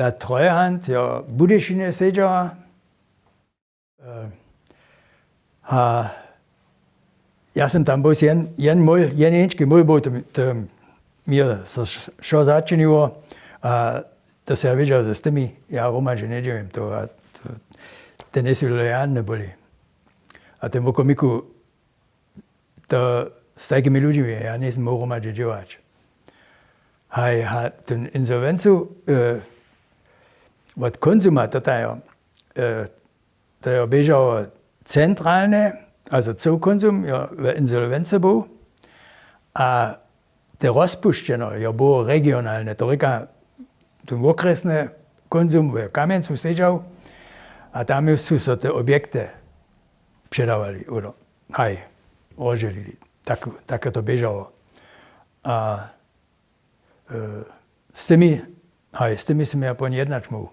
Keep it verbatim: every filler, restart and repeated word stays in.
ta Treuhand jo w Budyšinje sedźała. A ja sym tam był jen, jen mól, jen jeńčki mól był, to, to mi so wšo začiniło. A to se ja wědźał, że z tymi ja hromadźe njedźěłam, to, a to, te njejsu lojalne byli. A ten wokomiku to z tajkimi ludźimi ja njejsym móhł hromadźe dźěłać. Haj, ha, ten insolwencu, wot kónzuma to tajo, to jo běžało centralne, also cył kónzum jo w insolwency był. A te rozpušćeno jo było regionalne, to rěka, ten wokrjesny kónzum w Kamjencu sedźał. A tam su so te objekty předawali, oder haj, rozdźělili. Tak, tak je to běžało. A z tymi, haj, z tymi sym ja pon jednać móhł.